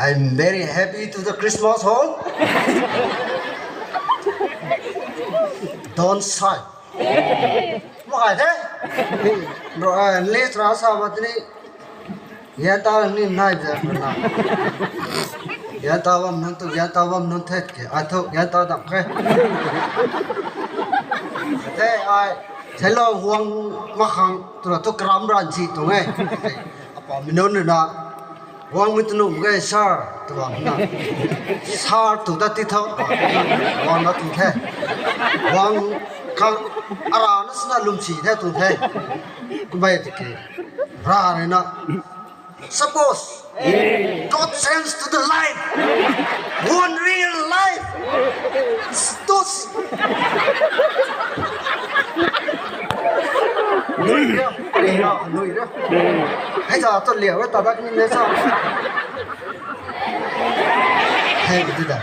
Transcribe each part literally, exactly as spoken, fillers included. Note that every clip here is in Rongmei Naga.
I'm very happy to the Christmas home. Don't sigh. Mak kai the. Bro, eh, le tra sa ba tini. Ya ta ni nai ja na. Ya ta bam nunc tu, ya ta bam nunc the ke. A thu, ya ta dam ke. Te ai, thelo huang makhang, tu la tu karam ran si tu nge. Apa mi nunc na. Huang mi tu nunc ke sir, tu bam na. Sir tu ta ti thau. Huang na tu the. Huang khang ara na sna lum si the tu the. Kumbai ti ke. Ra re na. Suppose God sends to the life, one real life, those. Nui ria, nui ria, nui ria. Hei ta tu liau ta dak ni ne sa. Hei ti da.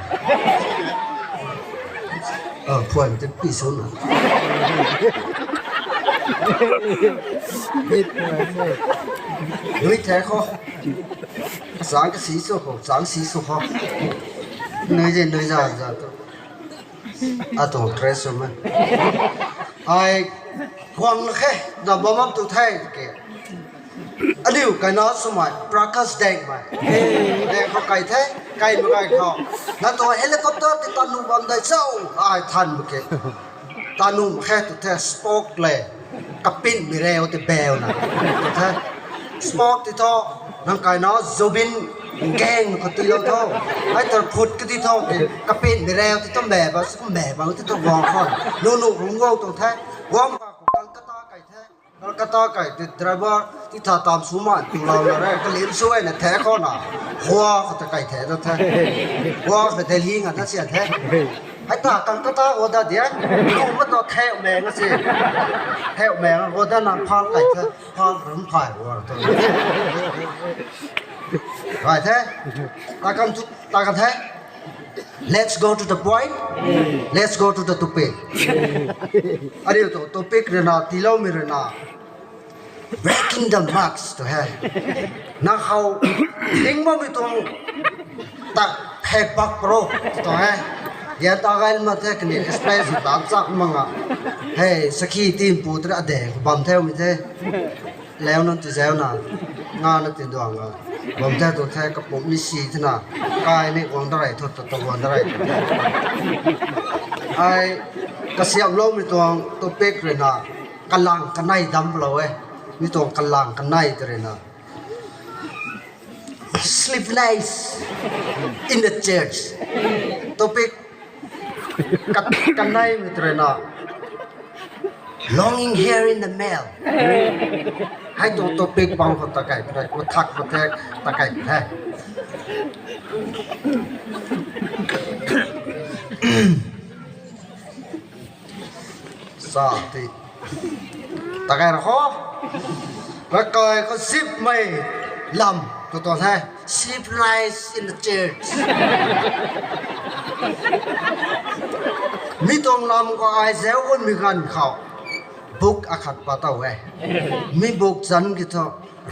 Ờ, phuan ti pi sung na. Nui the khou. Chang ka si sw khou, chang si sw khou. Nui je, nui za, za tu. A tu dress sw ma. Ai, huang la khe, na bam bam tu the ke. Aniu kaina swmei, Prakash Deng mei. Deng khou kai the, kai ma kai khou. Na tu helicopter ti tanu bam dai chau, ai than ma ke. Tanu ma khe tu the spoke le. Kapin mi reu ti beu na. Tu the spoke ti tho, nang kaina Zubeen Gang khou ti lou tho. Ai tar phut ka ti tho ke. Kapin mi reu ti tu me ba, su me ba ti tu wang khou. Nu nu rung go tu the. Wang ba khou Kolkata kai the. Kolkata kai te driver ti tha tam sw man tu lou na re, kalim sw ai na the khou na. Hua khou ta kai the ta the. Hua khou Delhi nga ta sian the. Hei ta Kolkata go da dia. Lu ma ta theu meng a si. Theu meng a go da na phal kai the. Phal rum phai go ta. Kai the. Ta kam tu, ta kam the. Let's go to the point. Let's go to the topic. Ariu tu topic rui na, tiilou mi rui na. Breaking the mask tu he. Na khou, ting bam mi tuang tak phek bak pro tu he. Ya ta gai ma the kani explain si bak chak ma nga. Hei, sakhi tin pu tra de bam the mi the. Leu nunc ti zeu na, nga na ti duang a. Bam the tu the, kapum mi si the na, kai ni guang da rei thu, ta, ta guang da rei thu. Ai, kasiamlou mi tuang topic rui na, kalang kanei dam lou e. Mi tuang kalang kanei ta rui na. Sleepless in the church. Topic ka, kanei mi ta rui na. Longing here in the male. Hei tu topic bang khou ta kai, ta kai, khou thak khou thek, ta kai the. Sa ti. Ta kai ra khou. Ra kai khou zipmei lam. Tu tu the. Civilized in the church. Mi tuang lam khou ai zeu gun mi ganv khou. Book akhat pa tow e. Mi book zanc ki thu,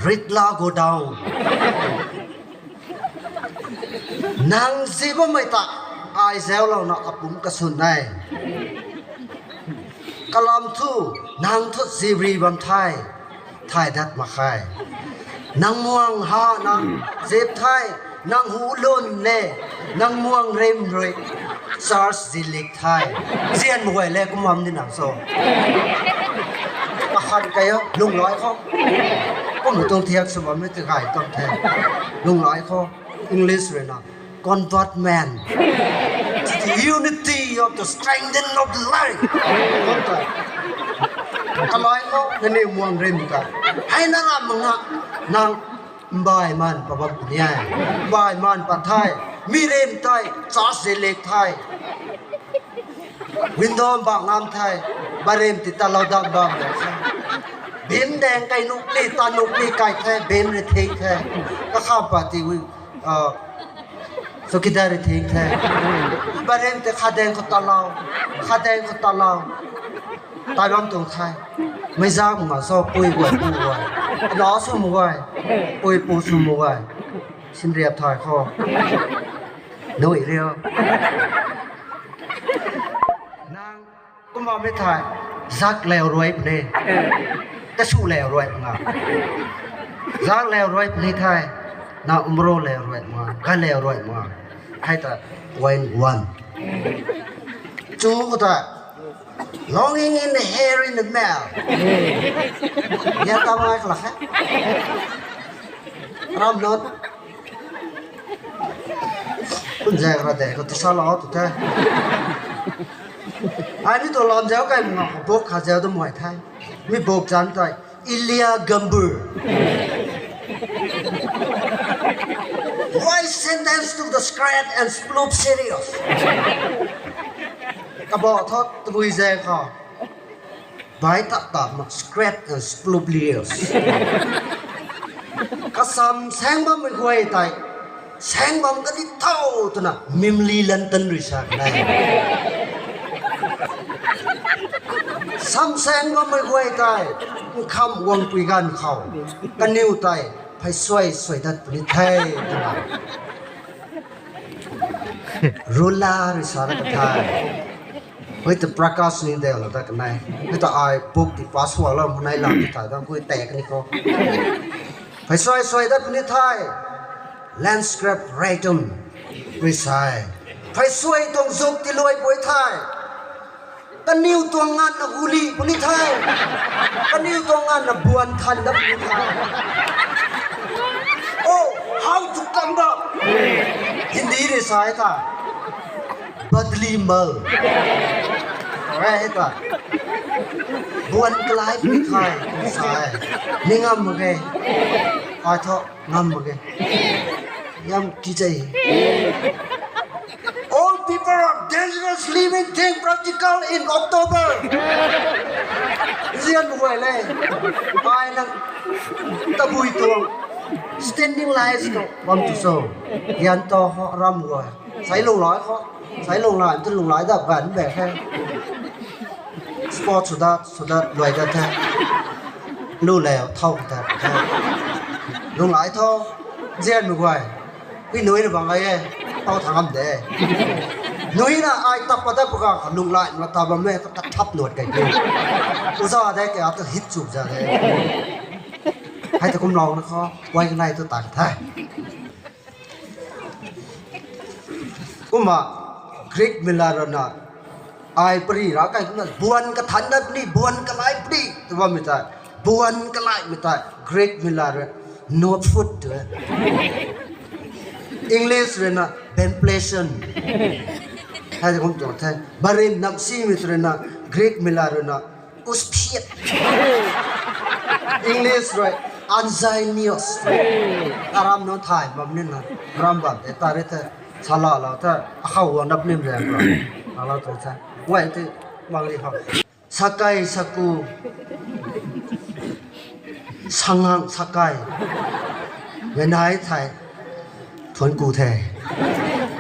Ritla go down. Nang zi bammei ta, ai zaulouna apumc kasun e. Kalam thu, nang thu zibri bam the, thay dat mak khe. Nang muang ha nang zip the, nang hu lun le, nang muang rim rui, church zilik the. Zian mguay le kum bam di nang so. Kakhat kai o, lunglai khou. Kum tuang thiak sw bammei ti gay tuang the. Lunglai khou, English rui na, convertment. Unity of the strengthening of the life. Kalai khou, nangniw muang rim ta. Hei na ram mak nga, nang mbai man pa bam puni e. Mbai man pa the. Mi rim tei, church zilik the. Window bak ngam the. Barim ti talou dam bam le the. Bim deng kai nuh pli, ta nuh pli kai the, bim ri thing the. Kakham pa ti wi, ah, chowkidar ri thing the. Barim ti kha deng khou talou, kha deng khou talou. Tai bam tuang the. Mei zam nga so pui guay pu guay. Ana sw mu guay. Pui pu sw mu guay. Sinriap thay khou. Nui riu. Nang kumna mi thay. Zak leu ruai puni. Kasu leu ruai puni. Zak leu ruai puni thay. Na umro leu ruai ma. Ga leu ruai ma. Hai ta point one. Chu khou ta. Longing in the hair in the mouth. Ya ta mai kala khe. Ram not. Kun zek ra de ko tu sa lo tu the. Ai ni tu lam zau kai ma ko bok kha zau tu mai thai. Mi bok chan tai. Ilya Gambur. Why sentence to the scrat and sploop serious? Kabo thot tui zek kha. Bai tap tap ma scrat and sploop serious. Kasam sang bam mei guay tai. Sang bam kani thau twna mimli lantan rui sa kanei. Sam sang bam mei guay tai. Nkham wang pui gan khou. Kaniw tai. Phai suai suai dat puni the twna. Rula rui sa na kathai. Hoi ta Prakash ni de la ta kanei. Hoi ta ai book ti pa sua la manai la ti thai da kui tek ni ko. Phai suai suai dat puni the. Landscape Raitum. Rui sai. Phai suai tuang zuk ti luai pui the. Kaniw tuang ngan na guli puni the. Kaniw tuang ngan na buan than da puni the. Oh, how to come back? Hindi rui sai tha. Badli mal. Re ta. Buan kalai puni the. Sai. Ni ngam mak ge. Ai tho. Ngam mak ge. Yam ki chei. All people are dangerous living thing practical in October. Zian mak guay le. Ai na tabui tuang. Standing lies ko bam tu so. Yan to ho ram guay. Sai lung lai ho. Sai lung lai tu lung lai da ban be khe. Sport sudat sudat luai dat the. Lu le thau ta. Lung lai tho. Zian mak guay. Kui nui na bang ai e. Thau thang am de. Nui na ai tap pa da pa ka lung lai na ta bam me ka thap nuat kai ke. Uza de ke a ta hit chup za de. Hai ta kum lau na kho. Wai ka nai tu ta ka the. Kumna Greek mila rui na ai pari ra kai kumna buan kathan dat ni buan kalai pari tu bam mi ta buan kalai mi ta Greek mila rui no food tu. English rui na bempation. Hai kum tu the. Barin namsi mi tu rui na Greek mila rui na Usphiat. English rui, Anzinius. Aram no thai bam ni na. Ram bam te ta re the. Sala la the. Akhau wang dap nim re bro. Sala tu the. Wai te mang ri ha. Sakai saku. Sangang sakai. Wenai thai. Thuan ku the.